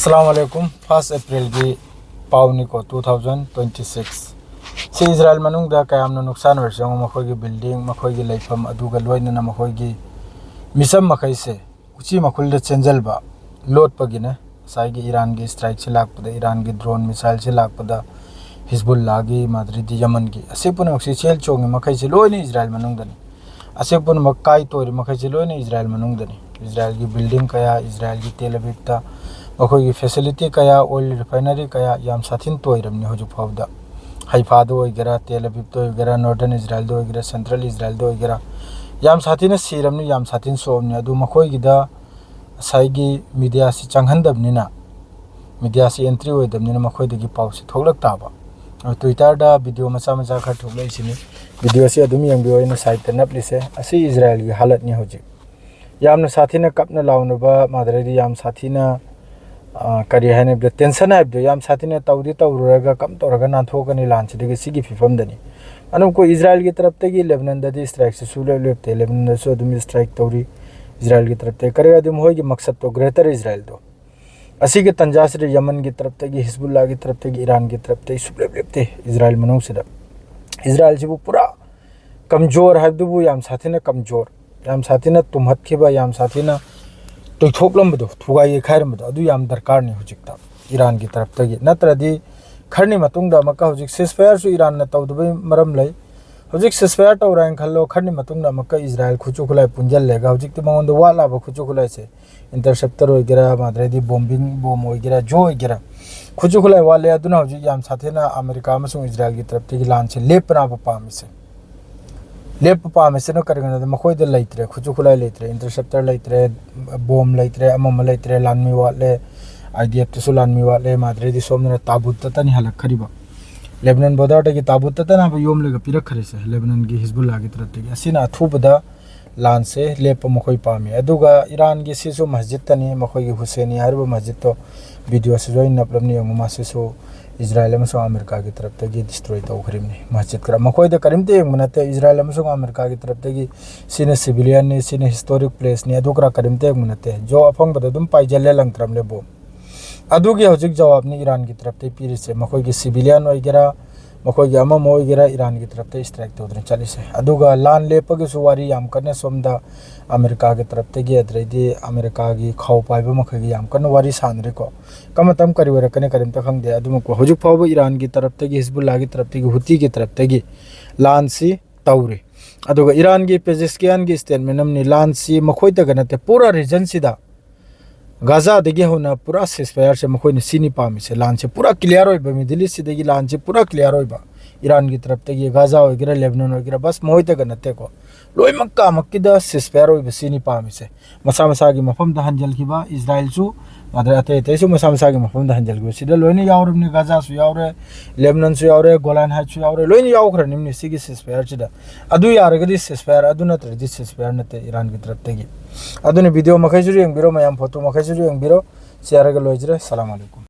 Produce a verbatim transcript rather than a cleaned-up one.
ꯑꯁꯂꯥꯃꯨ ꯑꯂꯥꯏꯀꯨꯝ꯫ First Aprilꯒꯤ ꯄꯥꯎꯅꯤꯀꯣ, two thousand twenty six꯫ ꯁꯤ ꯏꯖꯔꯥꯏꯜ ꯃꯅꯨꯡꯗ ꯀꯌꯥꯝꯅ ꯅꯨꯡꯁꯥꯟ ꯑꯣꯏꯔꯁꯨ ꯌꯦꯡꯉꯨ, ꯃꯈꯣꯏꯒꯤ building, ꯃꯈꯣꯏꯒꯤ ꯂꯩꯐꯝ, ꯑꯗꯨꯒ ꯂꯣꯏꯅꯅ ꯃꯈꯣꯏꯒꯤ ꯃꯤꯆꯝ ꯃꯈꯩꯁꯦ ꯎꯆꯤ ꯃꯈꯨꯜꯗ ꯆꯦꯟꯖꯜꯕ, ꯂꯣꯠꯄꯒꯤꯅꯦ꯫ ꯉꯁꯥꯏꯒꯤ ꯏꯔꯥꯟꯒꯤ strikeꯁꯤ ꯂꯥꯛꯄꯗ, ꯏꯔꯥꯟꯒꯤ drone missileꯁꯤ ꯂꯥꯛꯄꯗ, ꯍꯤꯖꯕꯨꯜꯂꯥꯒꯤ, ꯃꯥꯗ꯭ꯔꯤꯗꯤ ꯌꯃꯟꯒꯤ, ꯑꯁꯤ ꯄꯨꯝꯅꯃꯛꯁꯤ ꯆꯦꯜ ꯆꯣꯡꯉꯤ ꯃꯈꯩꯁꯤ ꯂꯣꯏꯅ ꯏꯖꯔꯥꯏꯜ ꯃꯅꯨꯡꯗꯅꯤ꯫ ꯑꯁꯤ ꯄꯨꯝꯅꯃꯛ ꯀꯥꯏ ꯇꯣꯏꯔꯤ ꯃꯈꯩꯁꯤ ꯂꯣꯏꯅ ꯏꯖꯔꯥꯏꯜ ꯃꯅꯨꯡꯗꯅꯤ꯫ ꯏꯖꯔꯥꯏꯜꯒꯤ building ꯀꯌꯥ, ꯏꯖꯔꯥꯏꯜꯒꯤ ꯇꯦꯜ ꯑꯕꯤꯕꯇ ꯃꯈꯣꯏꯒꯤ facility ꯀꯌꯥ, oil refinery ꯀꯌꯥ ꯌꯥꯝ ꯁꯥꯊꯤꯅ ꯇꯣꯏꯔꯕꯅꯤ ꯍꯧꯖꯤꯛ ꯐꯥꯎꯕꯗ꯫ ꯍꯩꯐꯥꯗ ꯑꯣꯏꯒꯦꯔꯥ, ꯇꯦꯜ ꯑꯕꯤꯕꯇ ꯑꯣꯏꯒꯦꯔꯥ, northern ꯏꯖꯔꯥꯏꯜꯗ ꯑꯣꯏꯒꯦꯔꯥ, central ꯏꯖꯔꯥꯏꯜꯗ ꯑꯣꯏꯒꯦꯔꯥ, ꯌꯥꯝ ꯁꯥꯊꯤꯅ ꯁꯤꯔꯕꯅꯤ, ꯌꯥꯝ ꯁꯥꯊꯤꯅ ꯁꯣꯛꯑꯕꯅꯤ꯫ ꯑꯗꯨ ꯃꯈꯣꯏꯒꯤꯗ ꯉꯁꯥꯏꯒꯤ mediaꯁꯤ ꯆꯪꯍꯟꯗꯕꯅꯤꯅ, mediaꯁꯤ entry ꯑꯣꯏꯗꯕꯅꯤꯅ ꯃꯈꯣꯏꯗꯒꯤ ꯄꯥꯎꯁꯤ ꯊꯣꯛꯂꯛ ꯇꯥꯕ꯫ Twitterꯗ video ꯃꯆꯥ ꯃꯆꯥ ꯈꯔ ꯊꯣꯛꯂꯛꯏꯁꯤꯅꯤ꯫ Videoꯁꯤ ꯑꯗꯨꯝ ꯌꯦꯡꯕꯤꯌꯨ, ꯑꯩꯅ sideꯇ ꯅꯞꯂꯤꯁꯦ꯫ ꯑꯁꯤ ꯏꯖꯔꯥꯏꯜꯒꯤ ꯍꯥꯂꯠꯅꯤ ꯍꯧꯖꯤꯛ꯫ ꯌꯥꯝꯅ ꯁꯥꯊꯤꯅ ꯀꯞꯅ ꯂꯥꯎꯅꯕ, ꯃꯥꯗ꯭ꯔꯗꯤ ꯌꯥꯝ ꯁꯥꯊꯤꯅ, ꯑ, ꯀꯔꯤ ꯍꯥꯏꯅꯕꯗ, tension ꯍꯥꯏꯕꯗꯣ, ꯌꯥꯝ ꯁꯥꯊꯤꯅ ꯇꯧꯗꯤ ꯇꯧꯔꯨꯔꯒ ꯀꯝ ꯇꯧꯔꯒ ꯅꯥꯟꯊꯣꯛꯀꯅꯤ ꯂꯥꯟꯁꯤꯗꯒꯤ, ꯁꯤꯒꯤ ꯐꯤꯕꯝꯗꯅꯤ꯫ ꯑꯗꯨꯝ ꯑꯩꯈꯣꯏ ꯏꯖꯔꯥꯏꯜꯒꯤ ꯇꯔꯞꯇꯒꯤ ꯂꯦꯕꯅꯟꯗꯗꯤ strikeꯁꯤ ꯁꯨꯡꯂꯦꯞ ꯂꯦꯞꯇꯦ꯫ ꯂꯦꯕꯅꯟꯗꯁꯨ ꯑꯗꯨꯝ strike ꯇꯧꯔꯤ ꯏꯖꯔꯥꯏꯜꯒꯤ ꯇꯔꯞꯇꯒꯤ꯫ ꯀꯔꯤ ꯍꯥꯏꯗꯤ ꯃꯈꯣꯏꯒꯤ ꯃꯛꯁꯠꯇꯣ, greater ꯏꯖꯔꯥꯏꯜꯗꯣ꯫ ꯑꯁꯤꯒꯤ ꯇꯟꯖꯥꯁꯤꯗ ꯌꯃꯟꯒꯤ ꯇꯔꯞꯇꯒꯤ, ꯍꯤꯖꯕꯨꯜꯂꯥꯒꯤ ꯇꯔꯞꯇꯒꯤ, ꯏꯔꯥꯟꯒꯤ ꯇꯔꯞꯇꯒꯤ ꯁꯨꯡꯂꯦꯞ ꯂꯦꯞꯇꯦ ꯏꯖꯔꯥꯏꯜ ꯃꯅꯨꯡꯁꯤꯗ꯫ ꯏꯖꯔꯥꯏꯜꯁꯤꯕꯨ ꯄꯨꯔꯥ ꯀꯝꯖꯣꯔ ꯍꯥꯏꯕꯗꯨꯕꯨ, ꯌꯥꯝ ꯁꯥꯊꯤꯅ ꯀꯝꯖꯣꯔ, ꯌꯥꯝ ꯁꯥꯊꯤꯅ ꯇꯨꯝꯍꯠꯈꯤꯕ, ꯌꯥꯝ ꯁꯥꯊꯤꯅ ꯇꯣꯏꯊꯣꯛꯂꯝꯕꯗꯣ, ꯊꯨꯒꯥꯏ ꯌꯩꯈꯥꯏꯔꯝꯕꯗꯣ, ꯑꯗꯨ ꯌꯥꯝ ꯗꯔꯀꯥꯔꯅꯤ ꯍꯧꯖꯤꯛꯇ ꯏꯔꯥꯟꯒꯤ ꯇꯔꯞꯇꯒꯤ꯫ ꯅꯠꯇ꯭ꯔꯗꯤ ꯈꯔꯅꯤ ꯃꯇꯨꯡꯗ ꯑꯃꯨꯛꯀ, ꯍꯧꯖꯤꯛ ceasefire ꯁꯨ ꯏꯔꯥꯟꯅ ꯇꯧꯗꯕꯩ ꯃꯔꯝ ꯂꯩ, ꯍꯧꯖꯤꯛ ceasefire ꯇꯧꯔꯦ ꯍꯥꯏꯅ ꯈꯜꯂꯣ, ꯈꯔꯅꯤ ꯃꯇꯨꯡꯗ ꯑꯃꯨꯛꯀ ꯏꯖꯔꯥꯏꯜ ꯈꯨꯠꯁꯨ ꯈꯨꯠꯂꯥꯏ ꯄꯨꯟꯁꯤꯜꯂꯦꯒ, ꯍꯧꯖꯤꯛꯇꯤ ꯃꯉꯣꯟꯗ ꯋꯥꯠꯂꯕ ꯈꯨꯠꯁꯨ ꯈꯨꯠꯂꯥꯏꯁꯦ, interceptor ꯑꯣꯏꯒꯦꯔꯥ, ꯃꯥꯗ꯭ꯔꯗꯤ bombing bomb ꯑꯣꯏꯒꯦꯔꯥ, ꯖꯣ ꯑꯣꯏꯒꯦꯔꯥ, ꯈꯨꯠꯁꯨ ꯈꯨꯠꯂꯥꯏ ꯋꯥꯠꯂꯦ꯫ ꯑꯗꯨꯅ ꯍꯧꯖꯤꯛ ꯌꯥꯝ ꯁꯥꯊꯤꯅ ꯑꯃꯦꯔꯤꯀꯥ ꯑꯃꯁꯨꯡ ꯏꯖꯔꯥꯏꯜꯒꯤ ꯇꯔꯞꯇꯒꯤ ꯂꯥꯟꯁꯦ ꯂꯦꯞꯄꯅꯕ ꯄꯥꯝꯃꯤꯁꯦ꯫ ꯂꯦꯞꯄ ꯄꯥꯝꯃꯤꯁꯤꯅ ꯀꯔꯤꯒꯤꯅꯣꯗ, ꯃꯈꯣꯏꯗ ꯂꯩꯇ꯭ꯔꯦ, ꯈꯨꯠꯁꯨ ꯈꯨꯠꯂꯥꯏ ꯂꯩꯇ꯭ꯔꯦ, interceptor ꯂꯩꯇ꯭ꯔꯦ, bomb ꯂꯩꯇ꯭ꯔꯦ, ꯑꯃ ꯑꯃ ꯂꯩꯇ꯭ꯔꯦ, ꯂꯥꯟꯃꯤ ꯋꯥꯠꯂꯦ, IDF ꯇꯁꯨ ꯂꯥꯟꯃꯤ ꯋꯥꯠꯂꯦ, ꯃꯥꯗ꯭ꯔꯗꯤ ꯁꯣꯝꯗꯅ ꯇꯥꯕꯨꯠꯇꯇꯅꯤ ꯍꯜꯂꯛꯈ꯭ꯔꯤꯕ꯫ ꯂꯦꯕꯅꯟ border ꯗꯒꯤ ꯇꯥꯕꯨꯠꯇꯇꯅ ꯍꯥꯏꯕ ꯌꯣꯝꯂꯒ ꯄꯤꯔꯛꯈ꯭ꯔꯤꯁꯦ ꯂꯦꯕꯅꯟꯒꯤ ꯍꯤꯖꯕꯨꯜꯂꯥꯒꯤ ꯇꯔꯞꯇꯒꯤ꯫ ꯑꯁꯤꯅ ꯑꯊꯨꯕꯗ ꯂꯥꯟꯁꯦ ꯂꯦꯞꯄ ꯃꯈꯣꯏ ꯄꯥꯝꯃꯤ꯫ ꯑꯗꯨꯒ ꯏꯔꯥꯟꯒꯤ ꯁꯤꯁꯨ ꯃꯁꯖꯤꯠꯇꯅꯤ, ꯃꯈꯣꯏꯒꯤ ꯍꯨꯁꯦꯅꯤ ꯍꯥꯏꯔꯤꯕ ꯃꯁꯖꯤꯠꯇꯣ, video ꯁꯤꯁꯨ ꯑꯩ ꯅꯞꯂꯝꯅꯤ ꯌꯦꯡꯉꯨ, ꯃꯁꯤꯁꯨ ꯏꯖꯔꯥꯏꯜ ꯑꯃꯁꯨꯡ ꯑꯃꯦꯔꯤꯀꯥꯒꯤ ꯇꯔꯞꯇꯒꯤ destroy ꯇꯧꯈ꯭ꯔꯤꯕꯅꯤ꯫ ꯃꯁꯖꯤꯠ ꯈꯔ ꯃꯈꯣꯏꯗ ꯀꯔꯤꯝꯇ ꯌꯦꯡꯕ ꯅꯠꯇꯦ, ꯏꯖꯔꯥꯏꯜ ꯑꯃꯁꯨꯡ ꯑꯃꯦꯔꯤꯀꯥꯒꯤ ꯇꯔꯞꯇꯒꯤ ꯁꯤꯅ civilian ꯅꯤ, ꯁꯤꯅ historic place ꯅꯤ, ꯑꯗꯨ ꯈꯔ ꯀꯔꯤꯝꯇ ꯌꯦꯡꯕ ꯅꯠꯇꯦ꯫ ꯖꯣ ꯑꯐꯪꯕꯗ ꯑꯗꯨꯝ ꯄꯥꯏꯖꯜꯂꯦ ꯂꯪꯇ꯭ꯔꯝꯂꯦ bomb꯫ ꯑꯗꯨꯒꯤ ꯍꯧꯖꯤꯛ ꯖꯋꯥꯕꯅꯤ ꯏꯔꯥꯟꯒꯤ ꯇꯔꯞꯇꯩ ꯄꯤꯔꯤꯁꯦ꯫ ꯃꯈꯣꯏꯒꯤ civilian ꯑꯣꯏꯒꯦꯔꯥ, ꯃꯈꯣꯏꯒꯤ ꯑꯃ ꯑꯃ ꯑꯣꯏꯒꯦꯔꯥ, ꯏꯔꯥꯟꯒꯤ ꯇꯔꯞꯇꯩ strike ꯇꯧꯗꯨꯅ ꯆꯠꯂꯤꯁꯦ꯫ ꯑꯗꯨꯒ ꯂꯥꯟ ꯂꯦꯞꯄꯒꯤꯁꯨ ꯋꯥꯔꯤ ꯌꯥꯝ ꯀꯟꯅ ꯁꯣꯝꯗ ꯑꯃꯦꯔꯤꯀꯥꯒꯤ ꯇꯔꯞꯇꯒꯤ, ꯑꯗꯩꯗꯤ ꯑꯃꯦꯔꯤꯀꯥꯒꯤ ꯈꯥꯎ ꯄꯥꯏꯕ ꯃꯈꯩꯒꯤ ꯌꯥꯝ ꯀꯟꯅ ꯋꯥꯔꯤ ꯁꯥꯟꯅꯔꯤꯀꯣ꯫ ꯀꯔꯝꯕ ꯃꯇꯝ ꯀꯔꯤ ꯑꯣꯏꯔꯛꯀꯅꯤ ꯀꯔꯤꯝꯇ ꯈꯪꯗꯦ꯫ ꯑꯗꯨꯃꯛꯄꯨ ꯍꯧꯖꯤꯛ ꯐꯥꯎꯕ ꯏꯔꯥꯟꯒꯤ ꯇꯔꯞꯇꯒꯤ, ꯍꯤꯖꯕꯨꯜꯂꯥꯒꯤ ꯇꯔꯞꯇꯒꯤ, ꯍꯨꯇꯤꯒꯤ ꯇꯔꯞꯇꯒꯤ ꯂꯥꯟꯁꯤ ꯇꯧꯔꯤ꯫ ꯑꯗꯨꯒ ꯏꯔꯥꯟꯒꯤ ꯄꯦꯖꯦꯁꯀꯤꯌꯥꯟꯒꯤ statement ꯑꯃꯅꯤ, ꯂꯥꯟꯁꯤ ꯃꯈꯣꯏꯗꯒ ꯅꯠꯇꯦ, ꯄꯨꯔꯥ regionꯁꯤꯗ ꯒꯥꯖꯥꯗꯒꯤ ꯍꯧꯅ ꯄꯨꯔꯥ ceasefireꯁꯦ ꯃꯈꯣꯏꯅ ꯁꯤꯅꯤ ꯄꯥꯝꯃꯤꯁꯦ꯫ ꯂꯥꯟꯁꯦ ꯄꯨꯔꯥ clear ꯑꯣꯏꯕ, Middle Eastꯁꯤꯗꯒꯤ ꯂꯥꯟꯁꯦ ꯄꯨꯔꯥ clear ꯑꯣꯏꯕ, ꯏꯔꯥꯟꯒꯤ ꯇꯔꯞꯇꯒꯤ, ꯒꯥꯖꯥ ꯑꯣꯏꯒꯦꯔꯥ, ꯂꯦꯕꯅꯟ ꯑꯣꯏꯒꯦꯔꯥ, ꯕꯁ ꯃꯈꯣꯏꯗꯒ ꯅꯠꯇꯦꯀꯣ, ꯂꯣꯏꯅꯃꯛ ꯀꯥꯃꯛꯀꯤꯗ ceasefire ꯑꯣꯏꯕ ꯁꯤꯅꯤ ꯄꯥꯝꯃꯤꯁꯦ꯫ ꯃꯁꯥ ꯃꯁꯥꯒꯤ ꯃꯐꯝꯗ ꯍꯟꯖꯤꯟꯈꯤꯕ, ꯏꯁꯔꯥꯏꯜꯁꯨ ꯑꯗꯩ ꯑꯇꯩ ꯑꯇꯩꯁꯨ ꯃꯁꯥ ꯃꯁꯥꯒꯤ ꯃꯐꯝꯗ ꯍꯟꯖꯤꯟꯈꯤꯕ꯫ ꯁꯤꯗ ꯂꯣꯏꯅ ꯌꯥꯎꯔꯕꯅꯤ, ꯒꯥꯖꯥꯁꯨ ꯌꯥꯎꯔꯦ, ꯂꯦꯕꯅꯟꯁꯨ ꯌꯥꯎꯔꯦ, ꯒꯣꯂꯥꯟ ꯍꯥꯏꯠꯁꯨ ꯌꯥꯎꯔꯦ, ꯂꯣꯏꯅ ꯌꯥꯎꯈ꯭ꯔꯅꯤꯕꯅꯤ ꯁꯤꯒꯤ ceasefireꯁꯤꯗ꯫ ꯑꯗꯨ ꯌꯥꯔꯒꯗꯤ ceasefire, ꯑꯗꯨ ꯅꯠꯇ꯭ꯔꯗꯤ ceasefire ꯅꯠꯇꯦ ꯏꯔꯥꯟꯒꯤ ꯇꯔꯞꯇꯒꯤ꯫ ꯑꯗꯨꯅ video ꯃꯈꯩꯁꯨ ꯌꯦꯡꯕꯤꯔꯣ, ꯃꯌꯥꯝ photo ꯃꯈꯩꯁꯨ ꯌꯦꯡꯕꯤꯔꯣ꯫ ꯁꯤ ꯌꯥꯔꯒ ꯂꯣꯏꯖꯔꯦ꯫ ꯁꯂꯥꯝ ꯑꯂꯩꯀꯨꯝ꯫